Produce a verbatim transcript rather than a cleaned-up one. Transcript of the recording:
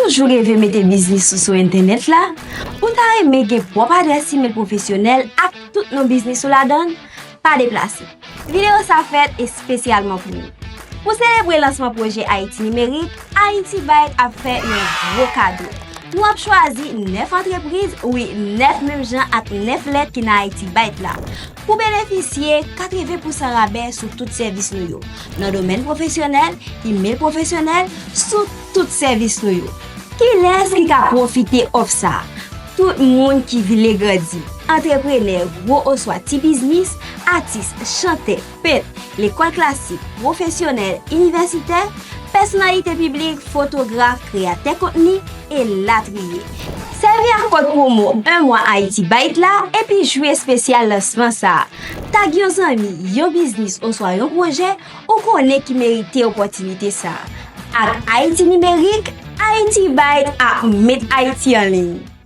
toujou reve mete biznis ou sou entènèt la? Ou ta renmen gen pwòp adrès imèl pwofesyonèl ak tout non biznis ou ladan l? Pa deplase. Videyo sa fèt espesyalman pou ou. Pou selebre lansman pwojè Ayiti Nimerik, Haiti Byte ap fè yon gwo kado. Nou ap chwazi nèf antrepriz, wi, nèf menm jan ak nèf lèt ki nan Haiti Byte la, pou benefisye katreven pousan rabè sou tout sèvis nou yo, nan domèn pwofesyonèl, imèl pwofesyonèl, sou tout sèvis nou yo. Kilès ki ka pwofite òf sa a? Tout moun ki vle grandi, antreprenè, gwo oswa ti biznis, atis, chantè, pent, lekòl klasik, pwofesyonèl, inivèsitè, pèsonalite piblik, fotograf, kreyatè kontni, elatriye. Sèvi ak kòd pwomo un mwa Haiti Byte la epi jwi espesyal lansman sa a. Tag yon zanmi, yon biznis oswa yon pwojè ou konnen ki merite opòtinite sa a. Ak Ayiti Nimerik, Haiti Byte ap met Ayiti an liy.